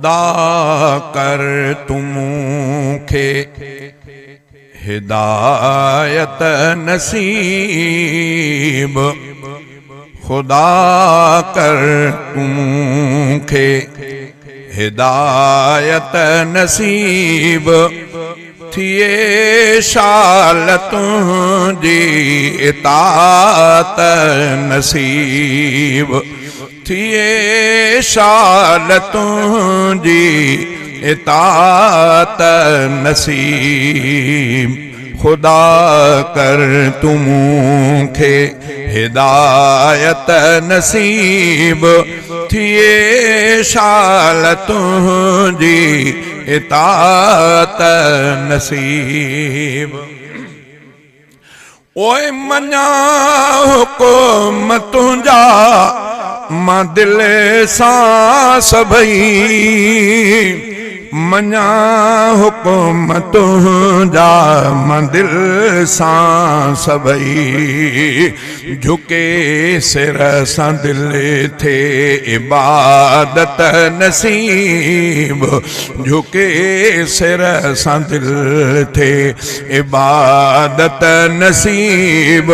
خدا ڪر تون مون کي هدايت نصيب خدا ڪر تون مون کي هدايت نصيب ٿئي شال تنهنجي اطاعت نصيب ٿئي شال تنهنجي اطاعت نصيب خدا ڪر تون مون کي هدايت نصيب ٿئي شال تنهنجي اطاعت نصيب. اوء مڃان حڪم تنهنجا مان دل سان سڀئي مڃان حڪم تنهنجا مان دل سان سڀئي جهڪي سر سان دل ٿئي عبادت نصيب جهڪي سر سان دل ٿئي عبادت نصيب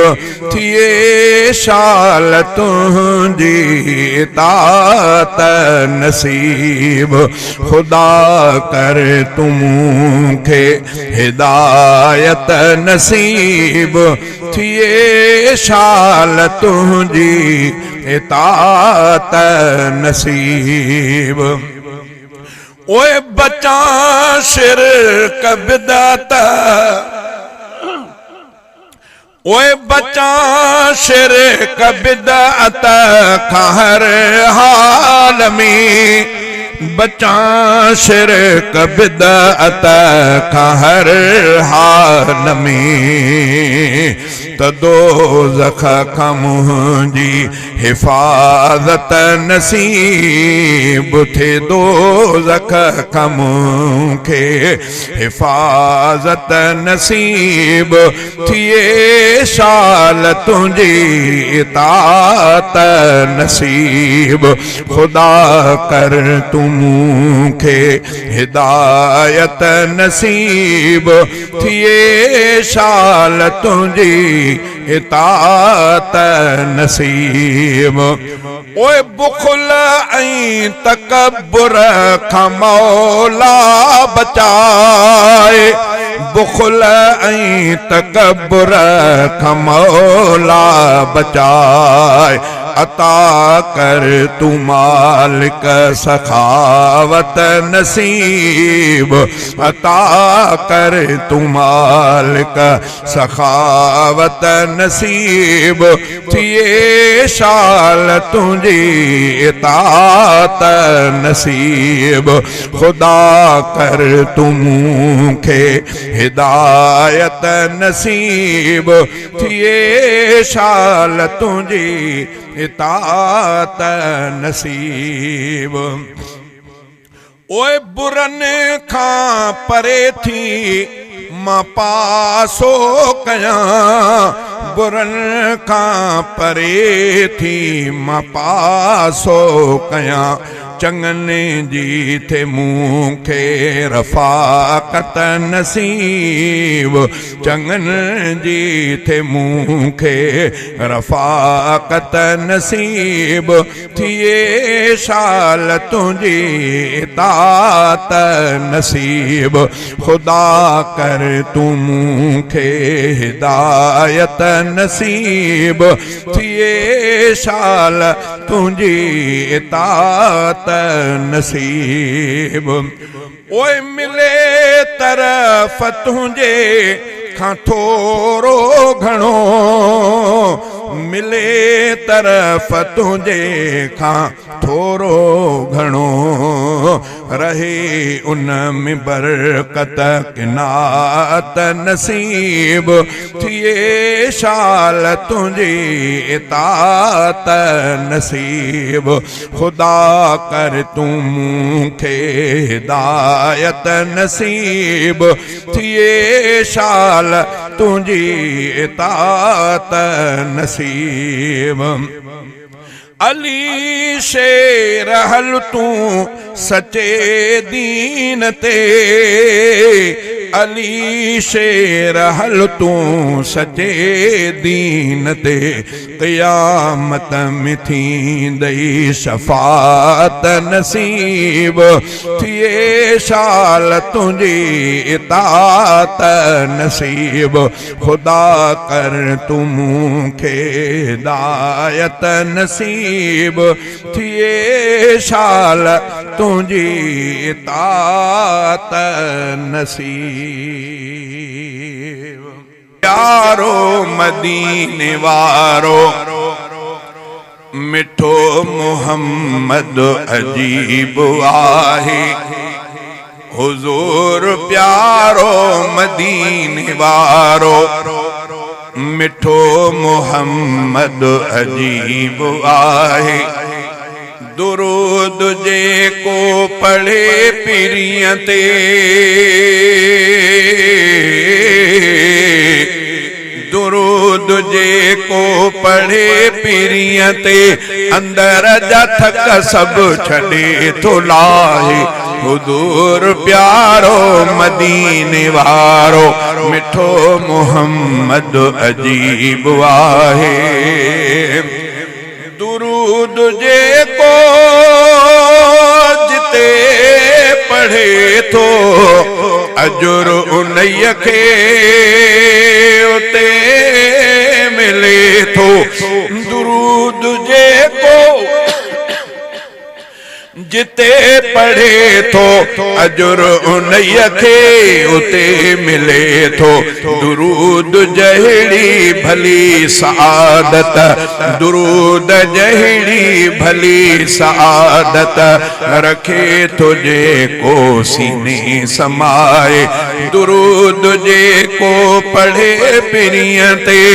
ٿئي شال تنهنجي اطاعت نصيب خدا ڪر تون مون کي هدايت نصيب ٿئي شال تنهنجي اطاعت نصيب. اوء بچان شرڪ بدعت اوء بچان شرڪ بدعت کان هر حال ۾ بچان شرڪ بدعت کان هر حال ۾ ته دوزخ کان منهنجي حفاظت نصيب ٿئي دوزخ کان مون کي حفاظت نصيب ٿئي شال تنهنجي اطاعت نصيب خدا ڪر تون مون کي هدايت نصيب ٿئي شال تنهنجي اطاعت نصيب. اوء بخل ۽ تڪبر کان مولا بچاء بخل ۽ تڪبر کان مولا بچاء عطا ڪر تون مالڪ سخاوت نصيب عطا ڪر تون مالڪ سخاوت نصيب ٿئي شال تنهنجي اطاعت نصيب خدا ڪر تون مون کي هدايت نصيب ٿئي شال تنهنجي اطاعت نصيب. اوء برن کان پري ٿي مان پاسو ڪيان برن کان پري ٿي مان پاسو ڪيان چڱن جي ٿئي مون کي رفاقت نصيب چڱن جي ٿئي مون کي رفاقت نصيب ٿئي شال تنهنجي اطاعت نصيب خدا ڪر تون مون کي هدايت نصيب ٿئي شال تنهنجي اطاعت نصيب اوء ملي طرف تنهنجي کان ٿورو گهڻو ملي طرف تنهنجي کان ٿورو گهڻو رهي ان ۾ برڪت قناعت نصيب ٿئي شال تنهنجي اطاعت نصيب خدا ڪر تون مون کي هدايت نصيب ٿئي شال تنهنجي اطاعت نصيب. علي شير هل تون سچي دين تي علي شير هل تون سچي دين تي قيامت ۾ ٿيندئي شفاعت نصيب ٿئي شال تنهنجي اطاعت نصيب خدا ڪر تون مون کي هدايت نصيب ٿئي شال تنهنجي اطاعت نصيب. پيارو مديني وارو مٺو محمد عجيب آهي. حضور پيارو مديني وارو مٺو محمد عجيب آهي درود جيڪو پڙهي پرينء تي درود جيڪو پڙهي پرينء تي اندر جا ٿڪ سڀ ڇڏي ٿو لاهي حضور پيارو مديني وارو مٺو محمد عجيب آهي درود جيڪو جتي پڙهي ٿو اجر انهيء کي اتي ملي ٿو درود جيڪو جتي پڙهي ٿو اجر انهيء کي اتي ملي ٿو درود جهڙي ڀلي سعادت درود جهڙي ڀلي سعادت رکي ٿو جيڪو سيني سمائي درود جيڪو پڙهي پرينء تي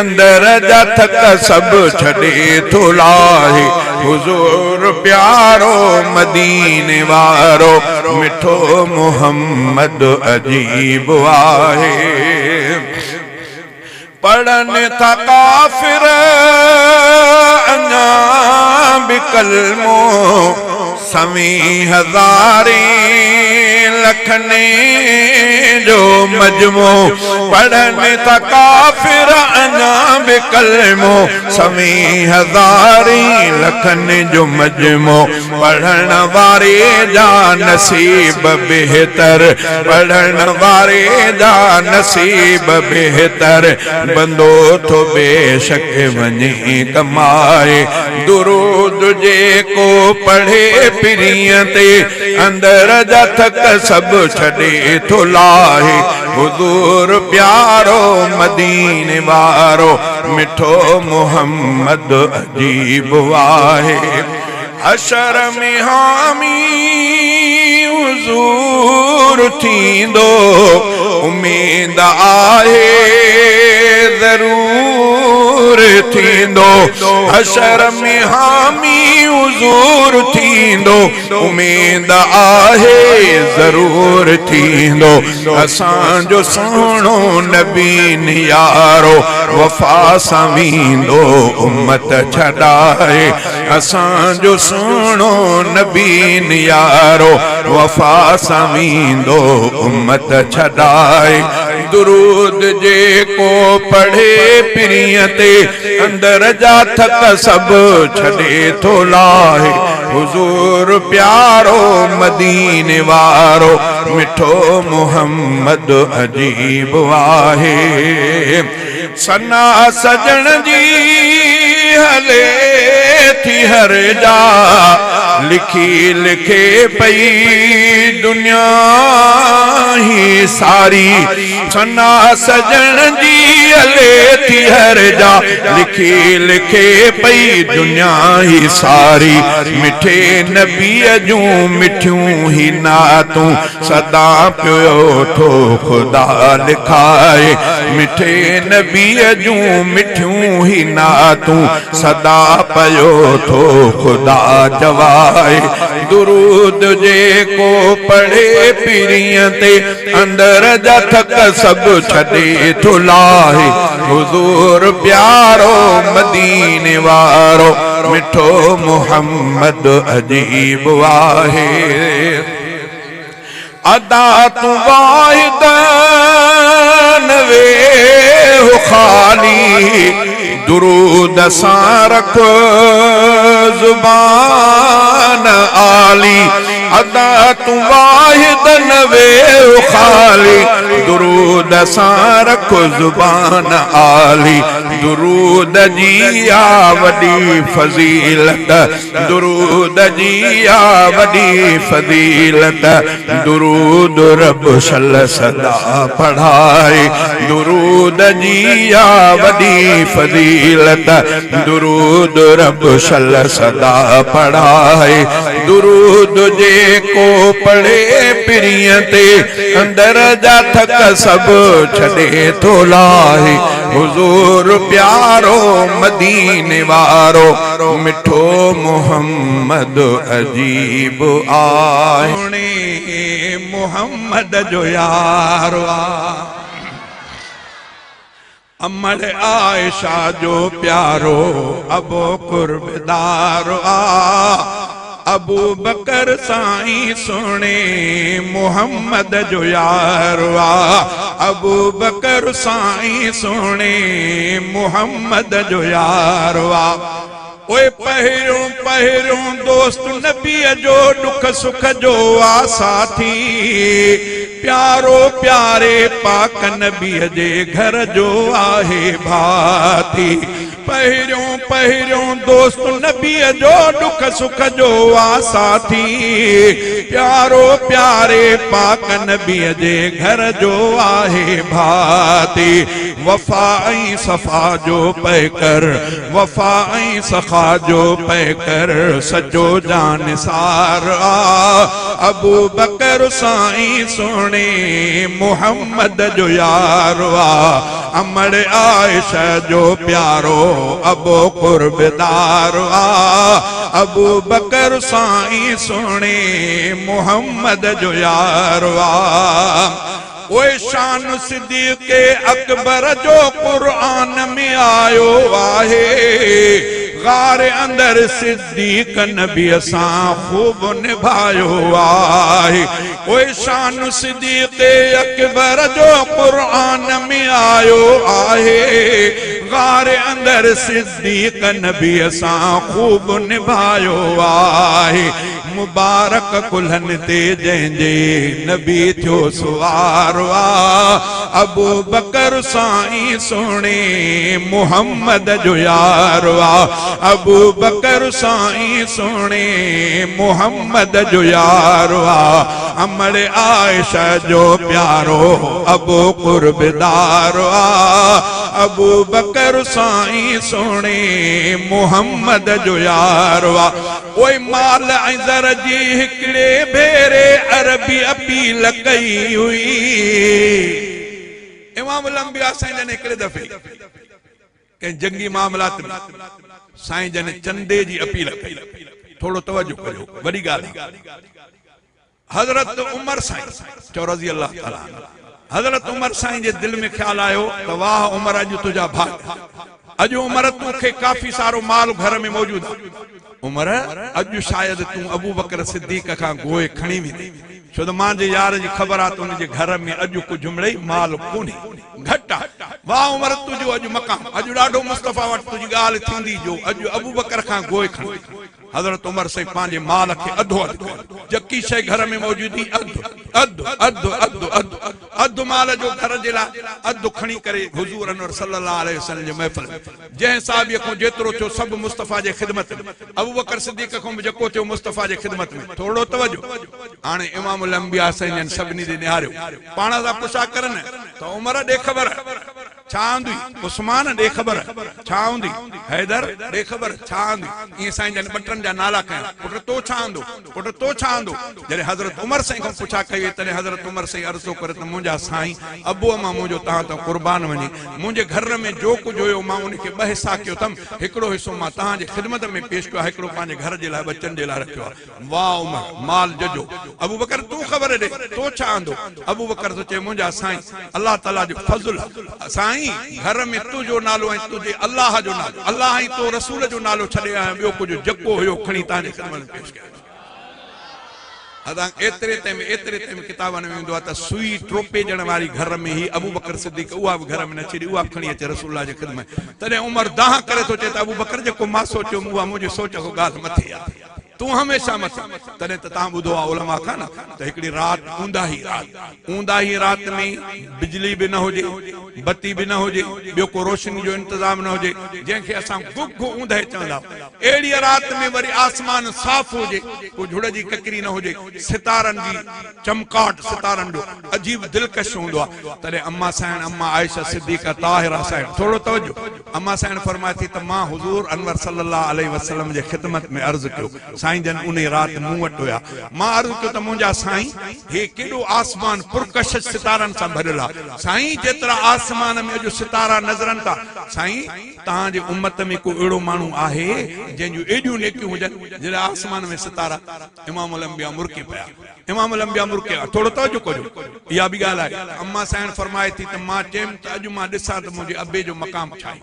اندر جا ٿڪ سڀ ڇڏي ٿو لاهي حضور پيارو مديني وارو مٺو محمد عجيب آهي. پڙهن ٿا ڪافر اڃا به ڪلمو سوين هزارين لکن جو مجموعو پڙهن ٿا ڪافر اڃا به ڪلمو سوين هزارين لکن جو مجموعو پڙهڻ واري جا نصيب بهتر پڙهڻ واري جا نصيب بهتر بندو ٿو بيشڪ وڃي ڪمائي درود جيڪو پڙهي پرينء تي اندر جا ٿڪ سڀ ڇڏي ٿو لاهي حضور پيارو مديني وارو مٺو محمد عجيب آهي. حشر ۾ حامي حضور ٿيندو اميد آهي ضرور ٿيندو حشر ۾ حامي حضور ٿيندو اميد آهي ضرور ٿيندو اسان جو سهڻو نبي نيارو وفا سان ويندو امت ڇڏائي اسان جو سهڻو نبي نيارو وفا سان ويندو امت ڇڏائي درود جيڪو پڙهي پرينء تي اندر جا ٿڪ سڀ ڇڏي ٿو لاهي حضور پيارو مديني وارو مٺو محمد عجيب آهي ثنا سڄڻ جي هلي ٿي هر جا لکي لکي پئي دنيا هي ساري ثنا سڄڻ جي هلي ٿي هر جا لکي لکي پئي دنيا هي ساري مٺي نبيء جون مٺيون هي نعتون سدا پيو ٿو خدا لکائي مٺي نبيء جون مٺيون هي نعتون سدا پيو ٿو خدا چوائي. درود جيڪو پڙهي پرينء تي، اندر جا ٿڪ سڀ ڇڏي ٿو لاهي. حضور پيارو مديني وارو، مٺو محمد عجيب آهي. ادا تون واحد نه ويهه خالي، درود سان رک زبان آلي. ادا تون واحد نه ويهه خالي، درود سان رک زبان آلي. درود جي آ وڏي فضيلت، درود جي آ وڏي فضيلت، درود رب شل سدا پڙهائي. درود جي آ وڏي فضيلت، درود رب شل سدا پڙهائي. درود جيڪو پڙهي پرينء تي، اندر جا ٿڪ سڀ ڇڏي ٿو لاهي. حضور پيارو مديني وارو، مٺو محمد عجيب آهي. سهڻي محمد جو يار آ. امڙ عائشه جو پيارو ابو قربدار آ. ابوبڪر سائين سهڻي محمد جو يار آ. ابوبڪر سائين سهڻي محمد جو يار آ. اوء پهريون پهريون دوست نبيء جو ڏک سک جو آ ساٿي. پيارو پياري پاڪ نبيء جي گهر جو آهي ڀاتي. پهريون پهريون دوست نبيء جو ڏک سک جو آ ساٿي. پيارو پياري پاڪ نبيء جي گهر جو آهي ڀاتي. وفا ۽ صفا جو پيڪر وفا ۽ سخا جو پيڪر سچو جانثار آ. ابوبڪر سائين سهڻي محمد جو يار آ. امڙ عائشه جو پيارو ابو قربدار آ. ابوبڪر سائين سهڻي محمد جو يار آ. اوء شان صديق اڪبر جو قرآن ۾ آيو آهي. غار اندر صديق نبيء سان خوب نڀايو آهي. اوء شان صديق اڪبر جو قرآن ۾ آيو آهي. غار اندر صديق نبيء سان خوب نڀايو آهي. مبارڪ ڪلهن تي جنهن جي نبي ٿيو سوار آ. ابوبڪر سائين سهڻي محمد جو يار آ. ابوبڪر سائين سهڻي محمد جو يار آ. امڙ عائشه جو پيارو ابو قربدار آ. ابوبڪر سائين سهڻي محمد جو يار آ. پوء مال ۽ زر جي هڪڙي ڀيري عربي اپيل ڪئي هئي. امام الانبياء سائين جن هڪڙي دفعي ڪنهن جنگي معاملات ۾ سائين جن چندي جي اپيل ڪئي. ٿورو توجه ڪجو وڏي ڳالهه آهي. حضرت عمر سائين چئو رضي الله تعالٰي عنه حضرت عمر سائين جي دل ۾ خيال آيو ته واهه عمر اڄ تنهنجا ڀاڳ اڄ عمر تون کي ڪافي سارو مال گهر ۾ موجود آهي عمر اڄ شايد تون ابوبڪر صديق کان گوء کڻي ويندين ڇو ته مانجي يار جي خبر آهي ته ان جي گهر ۾ اڄ ڪجهه مڙئي مال ڪونهي گهٽ آهي واهه عمر تنهنجو اڄ مقام اڄ ڏاڍو مصطفيٰ وٽ تنهنجي ڳالهه ٿيندي جو اڄ ابوبڪر کان گوء کڻندين. حضرت عمر سائين پنهنجي مال کي اڌو اڌ ڪيو، جيڪي شيء گهر ۾ موجود هئي اڌ، اڌ، اڌ، اڌ، اڌ، اڌ مال جو گهر جي لاء اڌ کڻي ڪري حضور انور صلي الله عليه وسلم جي محفل ۾ جنهن صحابيء کان جيترو ٿيو سڀ مصطفيٰ جي خدمت ۾، ابوبڪر صديق کان به جيڪو ٿيو مصطفيٰ جي خدمت ۾. ٿورڙو توجه! هاڻي امام الانبياء سائين جن سڀني ڏي نهاريو، پاڻ ٿا پڇا ڪرن ته عمر ڏي خبر! ڇا آندوئي؟ عثمان، ڏي خبر، ڇا آندوئي؟ حيدر، ڏي خبر، ڇا آندوئي؟ ائين سائين جن ٻه ٽن جا نالا کنيا، پٽ تو ڇا آندو؟ پٽ تو ڇا آندو؟ جڏهن حضرت عمر سائين کان پڇا ڪئي وئي، تڏهن حضرت عمر سائين عرض ٿو ڪري ته منهنجا سائين، ابو امان منهنجو توهان تان قربان وڃي، منهنجي گهر ۾ جو ڪجهه هيو، مان ان کي ٻه حصا ڪيو اٿم، هڪڙو حصو مان توهان جي خدمت ۾ پيش ڪيو آهي، هڪڙو پنهنجي گهر جي لاء ٻچن جي لاء رکيو آهي. واه عمر! مال ججهو. ابوبڪر تون خبر ڏي، تو ڇا آندو؟ ابوبڪر ٿو چئي، منهنجا سائين! الله تعاليٰ جو فضل آ. سائين! گهر ۾ تنهنجو نالو ۽ تنهنجي الله جو نالو، الله ۽ تو رسول جو نالو ڇڏي آيو آهيان، ٻيو ڪجهه جڪو هيو کڻي توهان جي خدمت ۾ پيش ڪيان ٿو. حتان ايتري تائين به ايتري تائين به ڪتابن ۾ ايندو آهي ته سوئي ٽوپيجڻ واري گهر ۾ هي ابوبڪر صديق اها به گهر ۾ نه ڇڏي، اها به کڻي اچي رسول الله جي خدمت ۾. تڏهن عمر دانهن ڪري ٿو چئي ته ابوبڪر جيڪو مان سوچيو هوم اها منهنجي سوچ کان ڳالهه مٿي آهي. تون هميشه مٿي. تڏهن ته توهان ٻڌو آهي علماء کان نه ته هڪڙي رات اونداهي رات اونداهي رات ۾ بجلي به نه هجي بتي به نه هجي ٻيو ڪو روشني جو انتظام نه هجي جنهن کي اسان گگهه اوندهه چوندا آهيون اهڙيء رات ۾ وري آسمان صاف هجي ڪو جھڙ جي ڪڪري نه هجي ستارن جي چمڪاٽ ستارن جو عجيب دلڪش هوندو آهي تڏهن اما سائڻ اما عائشه صديقه طاهره سائڻ ٿورو توجه اما سائڻ فرمائي ٿي ته مان حضور انور صلي الله عليه وسلم جي خدمت ۾ عرض ڪيو، سائين جن انهي رات مون وٽ هيا، مان عرض ڪيو ته منهنجا سائين هي ڪيڏو آسمان پرڪشش ستارن سان ڀريل آ، سائين جيترا آسمان ۾ اڄ ستارا نظرن ٿا، سائين توهان جي امت ۾ ڪو اهڙو ماڻهو آهي جنهن جون ايڏيون نيڪيون هجن جيڏا آسمان ۾ ستارا؟ امام الانبياء مرڪي پيا. امام الانبياء مرڪيا. ٿورو توجه ڪجو. اها به ڳالهه آهي ته اما سائڻ فرمائي ٿي ته مان چيم ته اڄ مان ڏسان ته منهنجي ابي جو مقام ڇا آهي.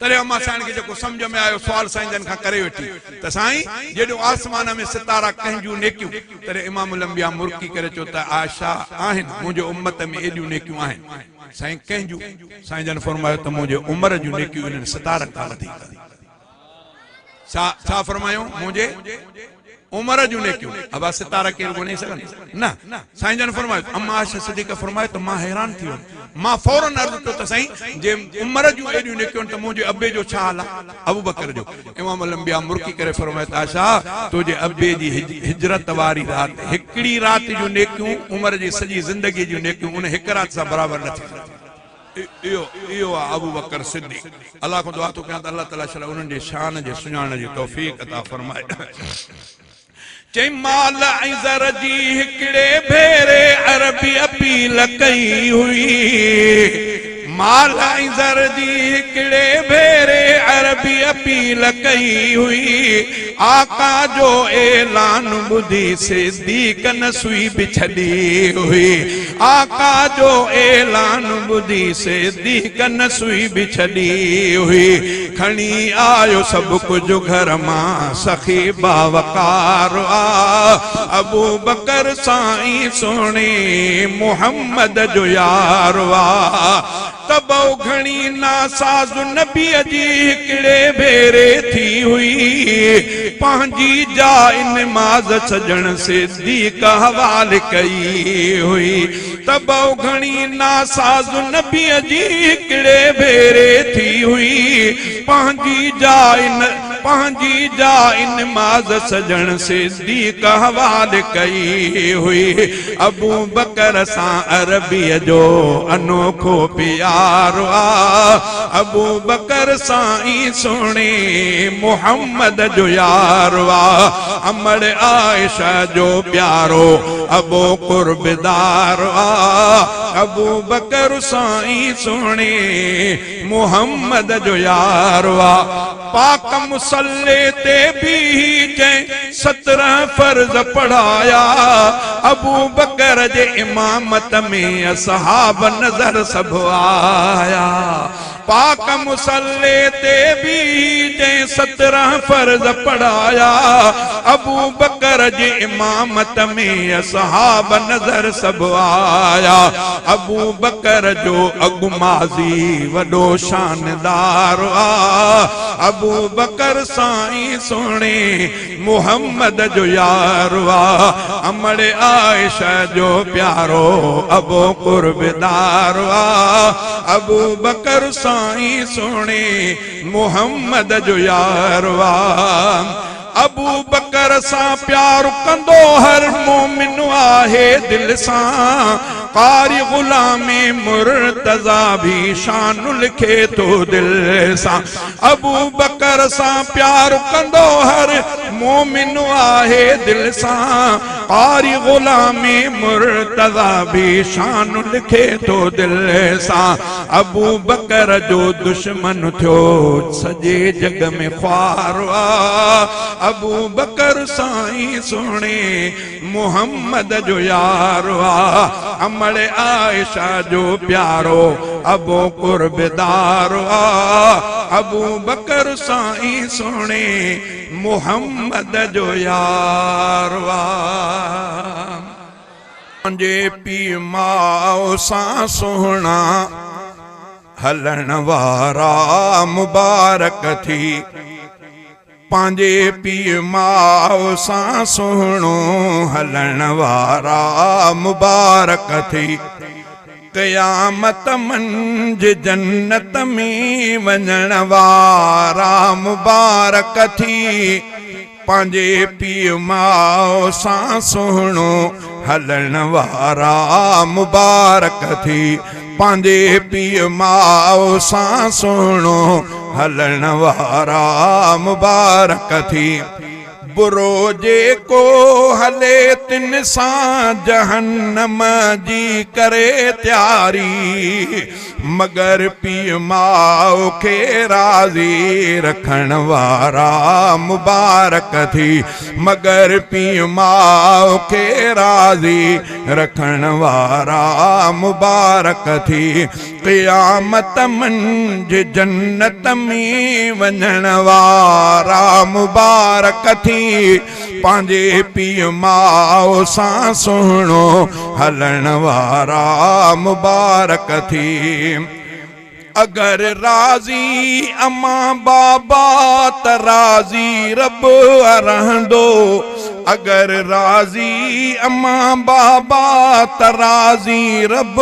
تڏهن اما سائڻ کي جيڪو سمجهه ۾ آيو سوال سائين جن کان ڪري ويٺي ته سائين جيڏيون آسمان ۾ ستارا ڪنهن جون نيڪيون؟ تڏهن امام الانبياء مرڪي ڪري چيو ته عائشه آهن منهنجي امت ۾ ايڏيون نيڪيون آهن. سائين ڪنهن جون؟ سائين جن فرمايو ته منهنجي عمر جون نيڪيون انهن ستارن کان وڌيڪ آهن. ڇا ڇا فرمايو منهنجي عمر جون نيڪيون ابا ستارا ڪير ڳڻي سگهن نه سائين جن فرمايو اما عائشه صديقه فرمايو ته مان حيران ٿي ويم مان فورن عرض ڪيو ته سائين جي عمر جون ايڏيون نيڪيون ته منهنجي ابي جو ڇا حال آهي ابو بڪر جو امام الانبياء مرڪي ڪري فرمايو ته عائشه تنهنجي ابي جي هجرت واري رات هڪڙي رات جون نيڪيون عمر جي سڄي زندگي جون نيڪيون ان هڪ رات سان برابر نه ٿي سگهنديون. اهو اهو آ ابوبڪر صديق. الله کان دعا ٿو ڪيان ته الله تعالي شل انهن جي شان جي سڃاڻڻ جي توفيق عطا فرمائي. چئي مال ۽ زر جي هڪڙي ڀيري عربي اپيل ڪئي هئي. مال ۽ زر جي هڪڙي ڀيري عربي اپيل ڪئي هئي. آقا جو اعلان ٻڌي صديق نه سوئي به ڇڏي هئي. آقا جو اعلان ٻڌي صديق نه سوئي به ڇڏي هئي. کڻي آيو سڀ ڪجهه گهر مان سخي باوقار آ. ابوبڪر سائين سهڻي محمد جو يار آ. طبع گهڻي ناساز نبيء جي هڪڙي ڀيري ٿي هئي. پنهنجي جاء نماز سڄڻ صديق حوالي ڪئي هئي. طبع گهڻي ناساز نبيء جي هڪڙي ڀيري ٿي هئي. پنهنجي جاء پنهنجي جاء نماز سڄڻ صديق حوالي ڪئي هئي. ابوبڪر سان عربيء جو انوکو پيار آ. ابوبڪر سان ئي سهڻي محمد جو يار آ. امڙ عائشه جو پيارو ابو قربدار آ. ابوبڪر سان ئي سهڻي محمد جو يار آ. پاڪ مصلي تي بيهي جنهن 17 فرض پڙهايا، ابوبڪر جي امامت ۾ اصحاب نظر سڀ آيا. پاڪ مصلي تي بيهي جنهن 17 فرض پڙهايا، ابوبڪر جي امامت ۾ اصحاب نظر سڀ آيا. ابوبڪر جو اڳ ماضي وڏو شاندار آ. ابوبڪر سائين سهڻي محمد جو يار آ. امڙ عائشه جو پيارو ابو قربدار آ. ابوبڪر سائين سهڻي محمد جو يار آ. ابوبڪر سان پيار ڪندو هر مومن آهي. آهي دل سان، قاري غلام مرتضيٰ به شان لکي ٿو دل سان، ابوبڪر سان پيار ڪندو هر مومن آهي دل سان، قاري غلام مرتضيٰ به شان لکي ٿو دل سان، ابوبڪر جو دشمن ٿيو سڄي جڳ ۾ خوار آ، ابوبڪر سائين سهڻي محمد جو يار آ، امڙ عائشه جو پيارو ابو قربدار آ، ابوبڪر سائين سهڻي محمد جو يار آ. پنهنجي پيء ماء سان سهڻا هلڻ وارا مبارڪ ٿي. پنهنجي پيء ماء سان سهڻو هلڻ وارا مبارڪ ٿي. قيامت منجھ جنت ۾ وڃڻ وارا مبارڪ ٿي. پنهنجي پيء ماء سان سهڻو هلڻ وارا مبارڪ ٿي. پنهنجي پيء ماء سان سهڻو هلڻ وارا مبارڪ ٿي. برو جيڪو هلي تن سان جهنم جي ڪري تياري. مگر پيء ماء کي راضي رکڻ وارا مبارڪ ٿي. مگر پيء ماء کي راضي رکڻ وارا مبارڪ ٿي. قيامت منجھ جنت ۾ وڃڻ وارا مبارڪ ٿي. پنهنجي پيء ماء سان سهڻو هلڻ وارا مبارڪ ٿي. اگر راضي امان بابا ته راضي رب رهندو. اگر راضي امان بابا ته راضي رب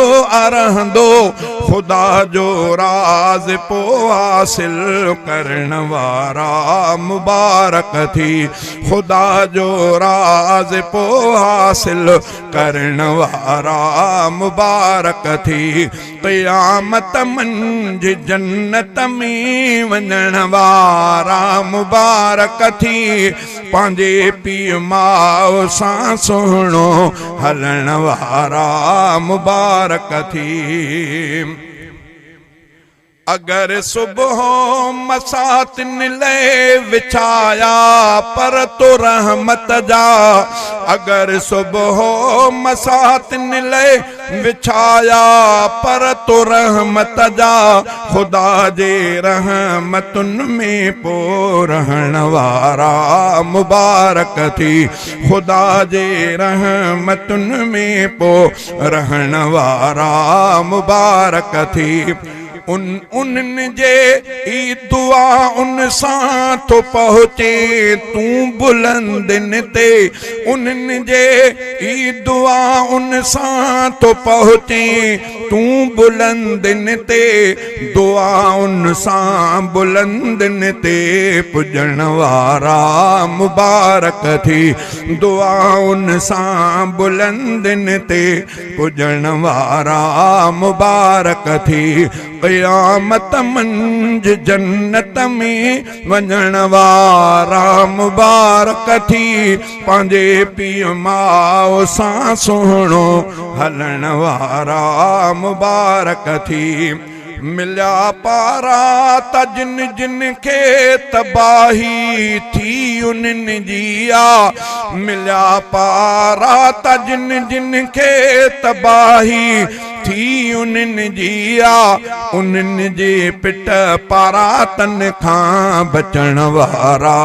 رهندو. خدا جو راضپو حاصل ڪرڻ وارا مبارڪ ٿي. خدا جو راضپو حاصل ڪرڻ وارا مبارڪ ٿي. قيامت منجھ جنت ۾ وڃڻ وارا مبارڪ ٿي. پنهنجي پيء ماء سان سهڻو هلڻ وارا مبارڪ ٿي. اگر صبح مسا تن لئه وڇايا پر تو رحمت جا. اگر صبح مسا تن لئه وڇايا پر تو رحمت جا. خدا جي رحمتن ۾ پو رهڻ وارا مبارڪ ٿي. خدا جي رحمتن ۾ پو رهڻ وارا مبارڪ ٿي. ان انهن جي ئي دعائن سان ٿو پهچين تون بلندين تي. انهن جي ئي دعائن سان ٿو پهچين تون بلندين تي. دعائن سان بلندين تي پڄڻ وارا مبارڪ ٿي. دعائن سان بلندين تي پڄڻ وارا مبارڪ ٿي. قيامت منجھ جنت ۾ وڃڻ وارا مبارڪ ٿي. پنهنجي پيء ماء سان سهڻو هلڻ وارا مبارڪ ٿي. مليا پارا ته جن جن کي تباهي ٿي انهن جي آ. مليا پارا ته جن جن کي تباهي ٿي انهن جي آ. انهن جي پٽ پاراتن کان بچڻ وارا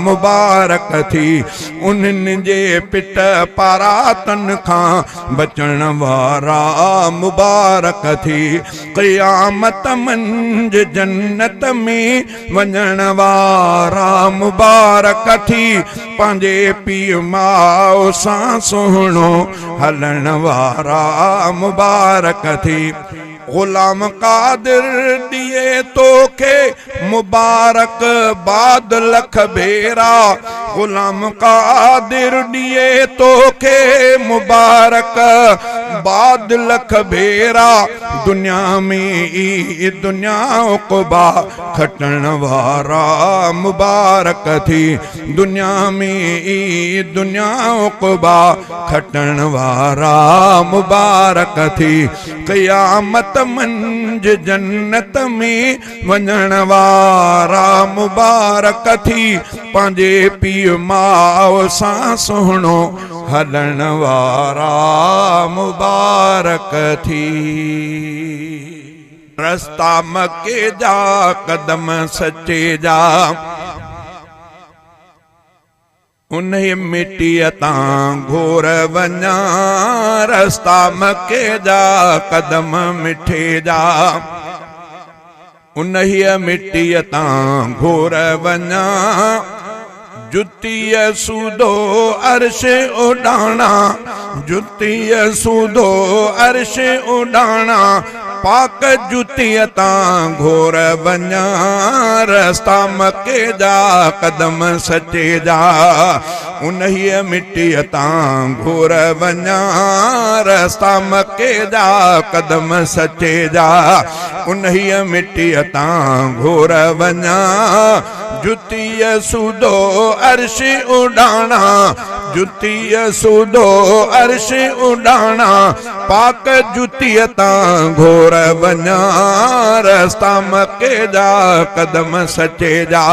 مبارڪ ٿي. انهن جي پٽ پاراتن کان بچڻ وارا مبارڪ ٿي. قيامت منجھ جنت ۾ وڃڻ وارا مبارڪ ٿي. پنهنجي پيء ماء سان سهڻو هلڻ وارا مبارڪ ٿي. غلام قادر ڏئي توکي مبارڪ باد لک ڀيرا. غلام قادر ڏئي توکي مبارڪ باد لک ڀيرا دنيا ۾ ئي دنيا عقبا کٽڻ وارا مبارڪ ٿي دنيا ۾ ئي دنيا عقبا کٽڻ وارا مبارڪ ٿي قيامت منجھ جنت ۾ وڃڻ وارا مبارڪ ٿي پنهنجي پيء ماء سان سهڻو هلڻ وارا مبارڪ ٿي. رستا مڪي جا قدم سچي جا. انهيء مٽيء تان گهور وڃان، رستا مڪي جا، قدم مٺي جا. انهيء مٽيء تان گهور وڃان، جتيء سودو عرش اڏاڻا، جتيء سودو عرش اڏاڻا. پاڪ جتيء تان گهور وڃان، رستا مڪي جا، قدم سچي جا. انهيء مٽيء تان گهور وڃان، رستا مڪي جا، قدم سچي جا. انهيء مٽيء تان گهور وڃان، جتيء سودو عرش اڏاڻا، جتيء سودو عرش اڏاڻا. پاڪ جتيء تان گهور وڃان، رستا مڪي جا، قدم سچي جا.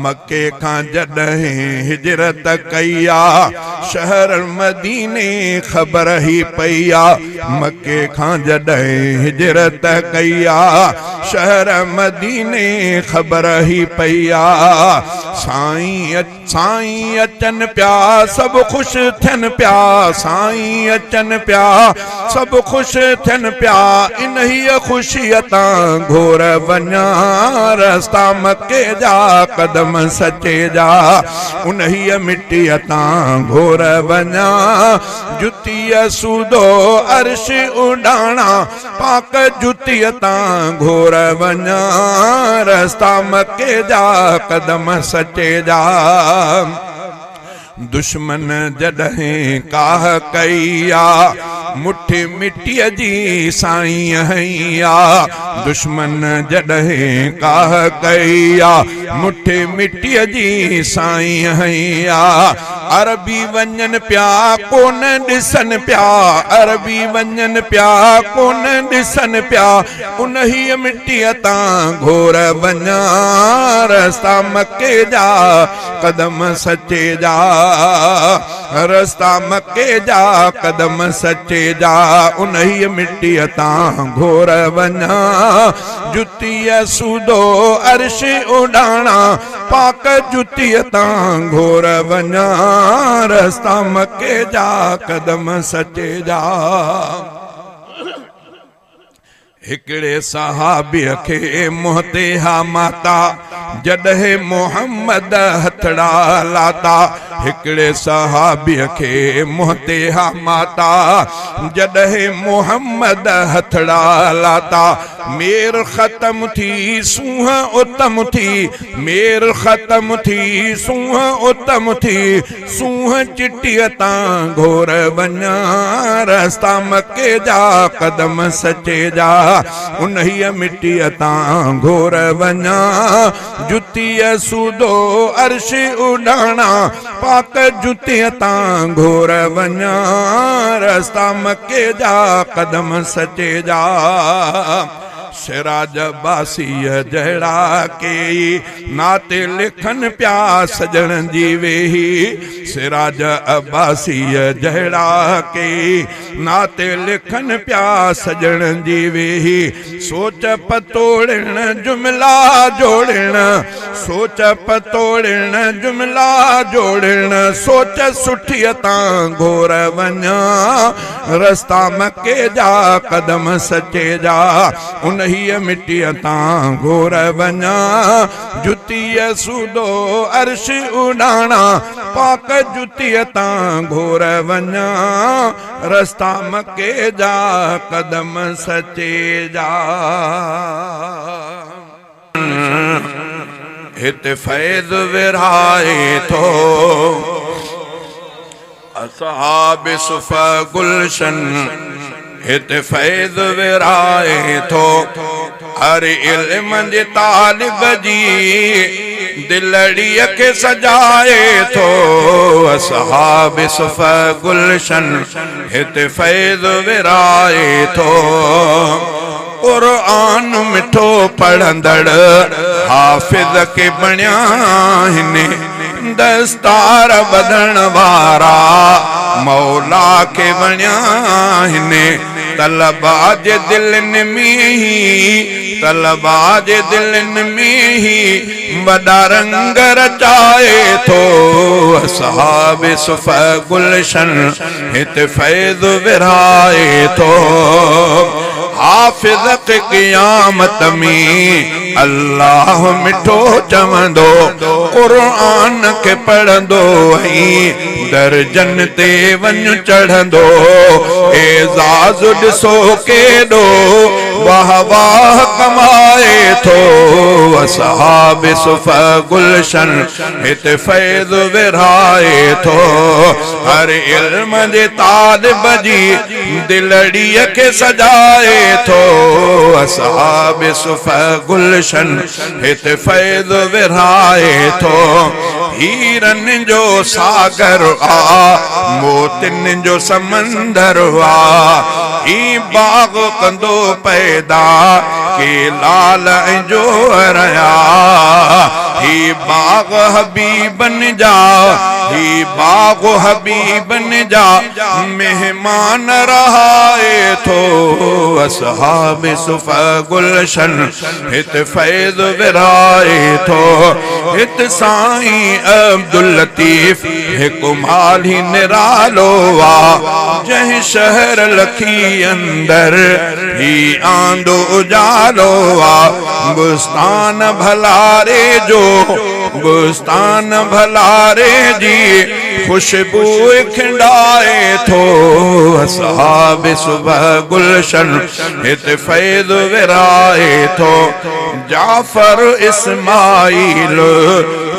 مڪي کان جڏهن هجرت ڪئي آ، شهر مديني خبر هي پئي آ. مڪي کان جڏهن هجرت ڪئي آ، شهر مديني خبر هي پئي آ. سائين سائين اچن پيا سڀ خوش ٿين پيا، سائين اچن پيا سڀ خوش ٿين پيا. انهيء خوشيء تان گهور وڃان، رستا مڪي جا، قدم سچي جا. انهيء مٽيء تان گهور وڃان، جتيء سودو عرش اڏاڻا. پاڪ جتيء تان گهور وڃان، رستا مڪي جا، قدم سچي جا. دشمن جڏهن ڪاهه ڪئي آ، مٺ مٽيء جي سائين هنئي آ. دشمن جڏهن ڪاهه ڪئي آ، مٺ مٽيء جي سائين هنئي آ. عربي وڃن پيا ڪونه ڏسن پيا، عربي وڃن پيا ڪونه ڏسن پيا. انهيء مٽيء تان گهور وڃان، رستا مڪي جا، قدم سچي جا. رستا مڪي جا، قدم سچي جا. انهيء مٽيء تان گهور وڃان، جتيء سودو عرش اڏاڻا. پاڪ جتيء تان گهور وڃان، رستا مڪي جا، قدم سچي جا. هڪڙي صحابيء کي منهن تي ها ماتا، جڏهن محمد هٿڙا لاتا. هڪڙي صحابيء کي منهن تي ها ماتا، جڏهن محمد هٿڙا لاتا. مير ختم ٿي سونهن اتم ٿي، مير ختم ٿي سونهن اتم ٿي. سونهن چٽيء تان گهور وڃان، رستا مڪي جا، قدم سچي جا. انهيء مٽيء تان گهور وڃان، جتيء سودو عرش اڏاڻا. پاڪ جتيء تان گهور وڃان، رستا مڪي جا، قدم سچي جا. سراج عباسيء جهڙا ڪيئي نعت لکن پيا سڄڻ جي ويهي. سراج عباسيء جهڙا ڪيئي نعت لکن پيا سڄڻ جي ويهي. سوچ پتوڙڻ جملا جوڙڻ، سوچ پتوڙڻ جملا جوڙڻ. سوچ سٺيء تان گهور وڃان، رستا مڪي جا، قدم سچي جا. انهيء مٽيء تان گهور وڃان، جتيء سودو عرش اڏاڻا. پاڪ جتيء تان گهور وڃان، رستا مڪي جا، قدم سچي جا. هت فيض ورهائي ٿو. اصحاب صفه گلشن هت فيض ورهائي ٿو. هر علم جي طالب جي دلڙيء کي سجائي ٿو. اصحاب صفه گلشن هت فيض ورهائي ٿو. قرآن مٺو پڙهندڙ حافظ کي بڻيا آهن دستار ٻڌڻ وارا مولا کي وڻيا آهن طلبا جي دلين ۾ هي طلبا جي دلين ۾ هي وڏا رنگ رچائي ٿو اصحاب صفه گلشن هت فيض ورهائي ٿو. حافظ کي قيامت ۾ الله مٺو چوندو. قرآن کي پڙهندو ۽ درجن تي وڃ چڙهندو. اعزاز ڏسو ڪيڏو واهه واهه ڪمائي ٿو. اصحاب صفه گلشن هت فيض ورهائي ٿو. هر علم جي طالب جي دلڙيء کي سجائي ٿو. اصحاب صفه گلشن هت فيض ورهائي ٿو. هيرن جو ساگر آ، موتين جو سمندر آ. هي باغ ڪندو پيدا ڪي لال ۽ جوهر آ. هي باغ حبيبن جا، هي باغ حبيبن جا مهمان رهائي ٿو. اصحاب صفه گلشن هت فيض ورهائي ٿو. هت سائين عبداللطيف هڪ مالهي نرالو آ، جنهن شهر لکي اندر هي آندو اجالو آ. بستان ڀلاري جو، بستان ڀلاري جي خوشبوء کنڊائي ٿو. اصحاب صبح گلشن هت فيض ورهائي ٿو. جعفر اسماعيل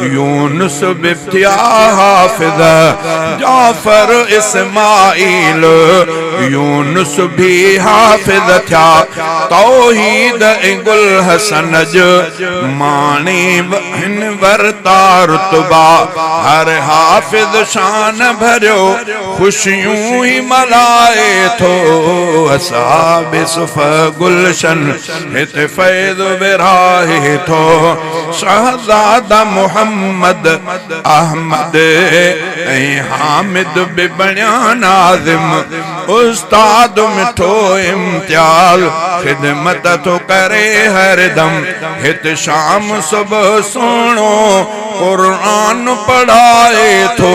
يونس به ٿيا حافظ، جعفر اسماعيل يونس به حافظ ٿيا. توحيد ۽ گل حسن اڄ ماڻي هن ورتا رتبا. هر حافظ شان ڀريو خوشيون هي ملهائي ٿو. اصحاب صفه گلشن هت فيض ورهائي ٿو. شهزاده محمد احمد ۽ حامد به بڻيا ناظم. استاد مٺو امتياز خدمت ٿو ڪري هردم. هت شام صبح سهڻو قرآن پڙهائي ٿو.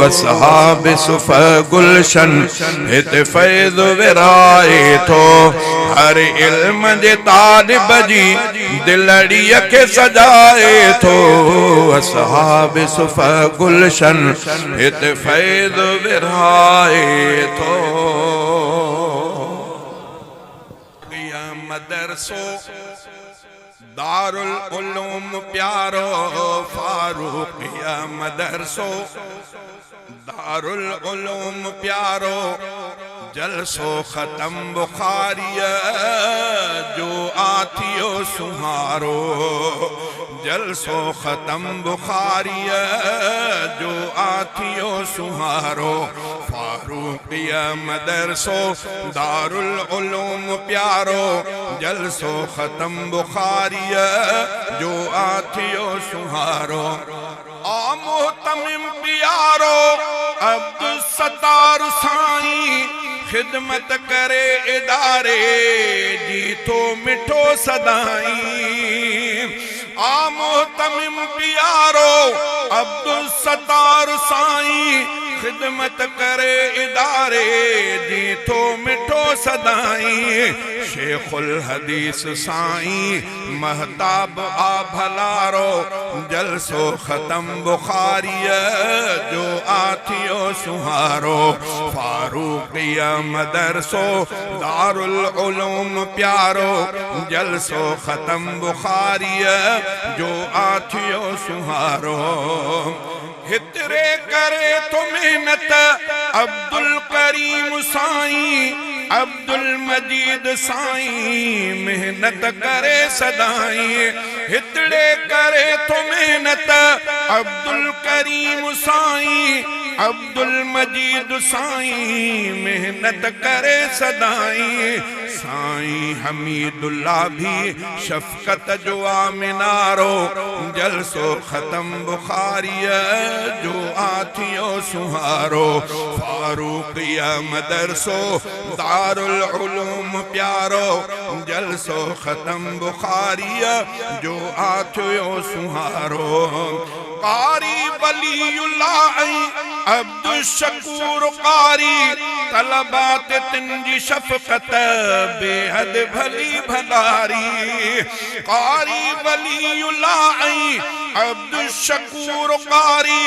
اصحاب صفه گلشن هت فيض ورهائي ٿو. هر علم جي طالب جي دلڙيء کي سجائي ٿو. اصحاب صفه گلشن هت فيض ورهائي ٿو. مدرسو دارالعلوم پيارو فاروقيه مدرسو دارالعلوم پيارو جلسو ختم بخاريء جو آ ٿيو سونهارو جلسو ختم بخاريء جو آ ٿيو سونهارو فاروقيه مدرسو دارالعلوم پيارو جلسو ختم بخاريء جو آ ٿيو سونهارو. آ مهتمم پيارو عبدالستار سائين خدمت ڪري اداري جي ٿو مٺو سدائين آ مهتمم پيارو عبدالستار سائين خدمت ڪري اداري جي ٿو. مٺو مٺو سدائين شيخ الحديث سائين مهتاب آ ڀلارو جلسو ختم بخاريء جو آ ٿيو سونهارو فاروقيه مدرسو دارالعلوم پيارو جلسو ختم بخاريء جو آ ٿيو سونهارو هتري ڪري ٿو محنت عبدالڪريم سائين عبدالمجيد سائين محنت ڪري سدائين هتڙي ڪري ٿو محنت عبدالڪريم سائين عبدالمجيد سائين محنت ڪري سدائين سائين حميد الله ڀي شفقت جو آ منارو جلسو ختم بخاريء جو آ ٿيو سونهارو فاروقيه مدرسو دارالعلوم پيارو جلسو ختم بخاريء جو آ ٿيو سونهارو قاري ولي الله ۽ عبدالشڪور قاري طلبا تي تن جي شفقت بيحد ڀلي ڀلاري قاري ولي الله ۽ عبدالشڪور قاري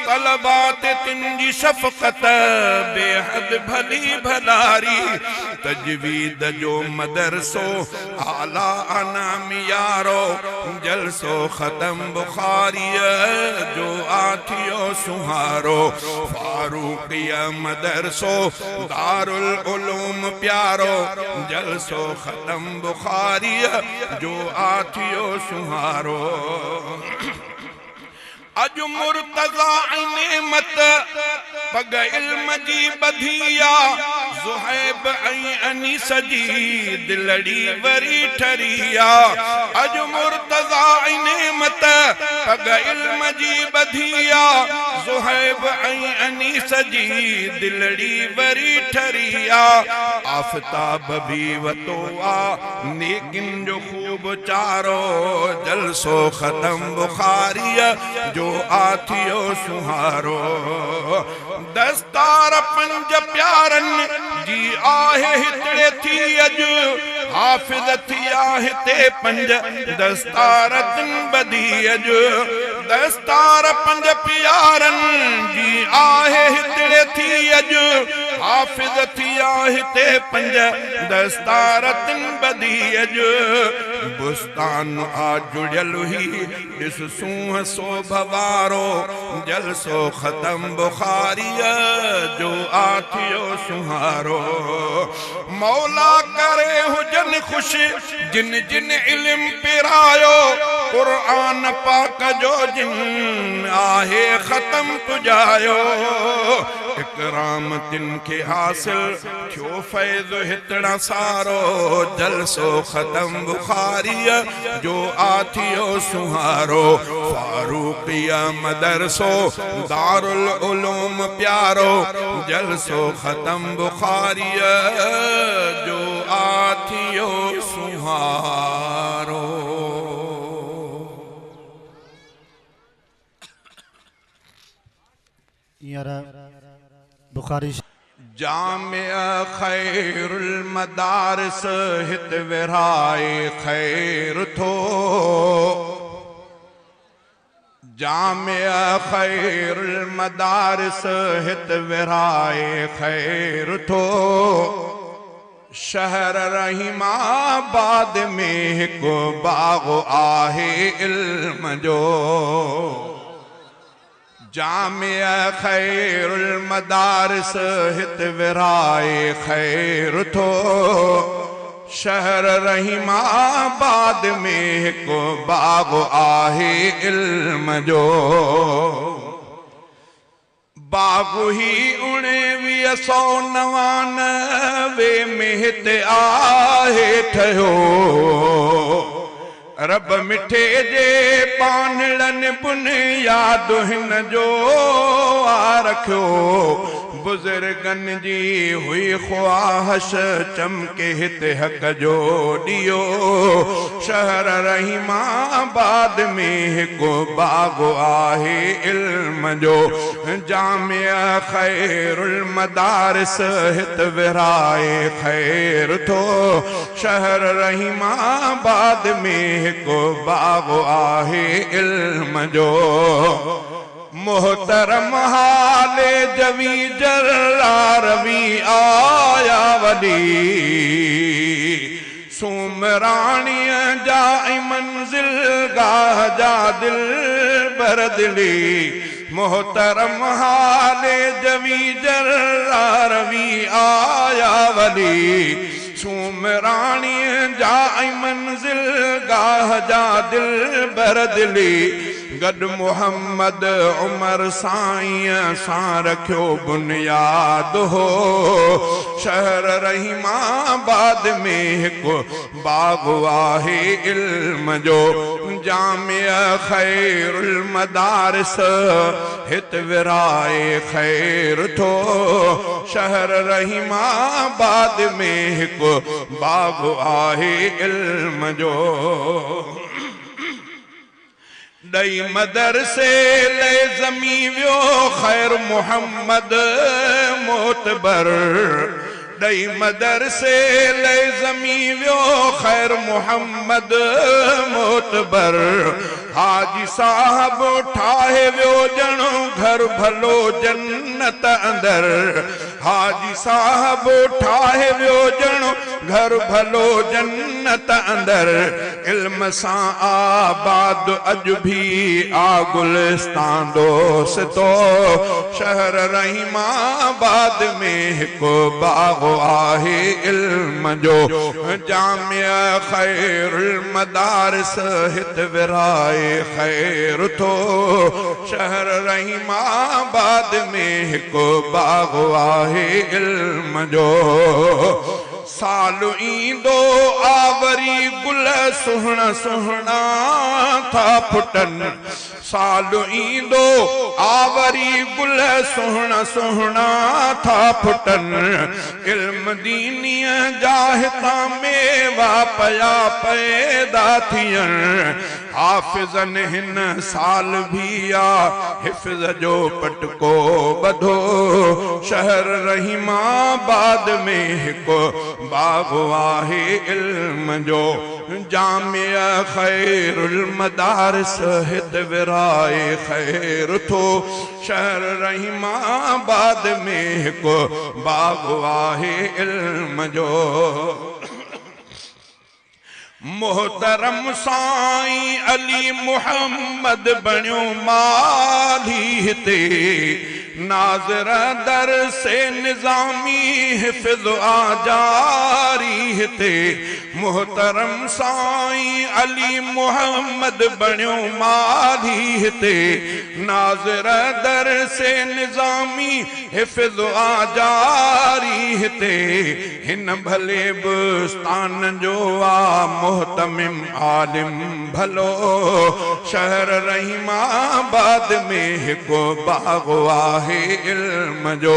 طلبا تي تن جي شفقت بيحد ڀلي ڀلاري تجويد جو مدرسو اعليٰ انعام يارو جلسو ختم بخاريء جو آ ٿيو سونهارو فاروقيه مدرسو دارالعلوم پيارو جلسو ختم بخاريء جو آ ٿيو سونهارو. اڄ مرتضيٰ ۽ نعمت پڳ علم جي ٻڌي آ، زهيب ۽ انيس جي دلڙي وري ٺري آ. اڄ مرتضيٰ ۽ نعمت پڳ علم جي ٻڌي آ، زهيب ۽ انيس جي دلڙي وري ٺري آ. آفتاب به وتو آ نيڪين جو. خوب چارو جلسو ختم بخاريء جو آ ٿيو سونهارو دستار پنج پيارن جي آهي هتڙي ٿي اڄ حافظ ٿيا هتي پنج دستار تن ٻڌي اڄ دستار پنج پيارن جي آهي هتڙي ٿي اڄ حافظ ٿيا هتي پنج دستار تن ٻڌي اڄ بستان آ جڙيل هي ڏس سونهن سوڀ وارو جلسو ختم بخاريء جو آ ٿيو سونهارو مولا ڪري هجن خوش جن جن علم پرايو قرآن پاڪ جو جن آهي ختم پڄايو اڪرام تن کي حاصل ٿيو فيض هتڙان سارو، جلسو ختم بخاريء جو آ ٿيو سونهارو، فاروقيه مدرسو دارالعلوم پيارو، جلسو ختم بخاريء جو آ ٿيو سونهارو. هينئر بخاري شريف. جامع خير المدارس هت ورهائي خير ٿو. جامع خير المدارس هت ورهائي خير ٿو. شهر رحيم آباد ۾ هڪ باغ آهي علم جو. جامع خير المدارس هت ورهائي خير ٿو. شهر رحيم آباد ۾ هڪ باغ آهي علم جو. باغ هي 1999 ۾ هت آهي ٺهيو. رب مٺي جي ٻانهڙن بنياد هن جو آ رکيو. بزرگن جي هئي خواهش چمڪي هتي حق جو ڏيئو. شهر رحيم آباد ۾ هڪ باغ آهي علم جو. جامع خير المدارس هت ورهائي خير ٿو. شهر رحيم آباد ۾ هڪ باغ آهي علم جو. محترم هالي جوي جراروي آيا ولي. سومراڻيء جا ۽ منزل گاهه جا دلبر دلي. محترم هالي جوي جراروي آيا ولي. سومراڻيء جا ۽ منزل گاهه جا دلبر دلي. گڏ محمد عمر سائينء سان رکيو بنياد هو. شهر رحيم آباد ۾ هڪ باغ آهي علم جو. جامع خير المدارس هت ورهائي خير ٿو. شهر رحيم آباد ۾ هڪ باغ آهي علم جو. ڏئي مدرسي لئي زمين ويو خير محمد معتبر. ڏئي مدرسي لئي زمين ويو خير محمد معتبر. حاجي صاحب ٺاهي ويو ڄڻ گهر ڀلو جنت اندر. حاجي صاحب ٺاهي ويو ڄڻ گهر ڀلو جنت اندر. علم سان آباد اڄ ڀي آ گلستان دوستو. شهر رحيم آباد ۾ هڪ باغ آهي علم جو. جامع خير المدارس هت ورهائي خير ٿو. شهر رحيم آباد ۾ هڪ باغ آهي علم جو. سال ايندو آ وري گل سهڻا سهڻا ٿا ڦٽن. سال ايندو آ وري گل سهڻا سهڻا ٿا ڦٽن. علم دينيء جا هتان ميوا پيا پيدا ٿين. حافظن هن سال ڀي آ حفظ جو پٽڪو ٻڌو. شهر رحيم آباد ۾ هڪ باغ آهي علم جو. جامع خير المدارس هت ورهائي خير ٿو. شهر رحيم آباد ۾ هڪ باغ آهي علم جو. محترم سائين علي محمد بڻيو مالهي هتي. ناظر درس نظامي حفظ آ جاري هتي. محترم سائين علي محمد بڻيو مالهي هتي. ناظر درس نظامي حفظ آ جاري هتي. هن ڀلي بستان جو آ مهتمم عالم ڀلو. شهر رحيم آباد ۾ هڪ باغ آهي علم جو.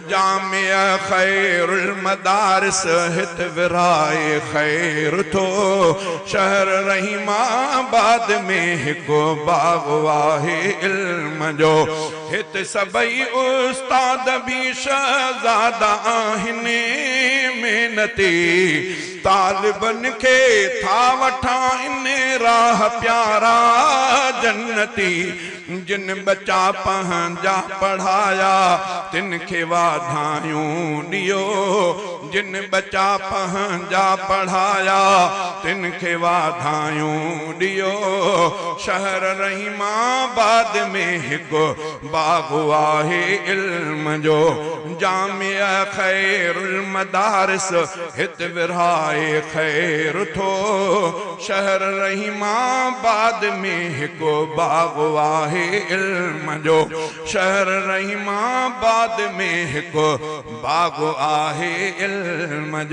جامع خير المدارس هت ورهائي خير ٿو. شهر رحيم آباد ۾ هڪ باغ آهي علم جو. هت سڀئي استاد به شهزادا آهن محنتي. طالبن کي ٿا وٺائن راهه پيارا جنتي. جن ٻچا پنهنجا پڙهايا تن کي واڌايون ڏيو. جن ٻچا پنهنجا پڙهايا تن کي واڌايون ڏيو. شهر رحيم آباد ۾ هڪ باغ آهي علم جو. جامع خير المدارس هت ورهائي خير ٿو. شهر رحيم آباد ۾ هڪ باغ آهي علم جو. شهر رحيم آباد ۾ هڪ باغ آهي علم جو.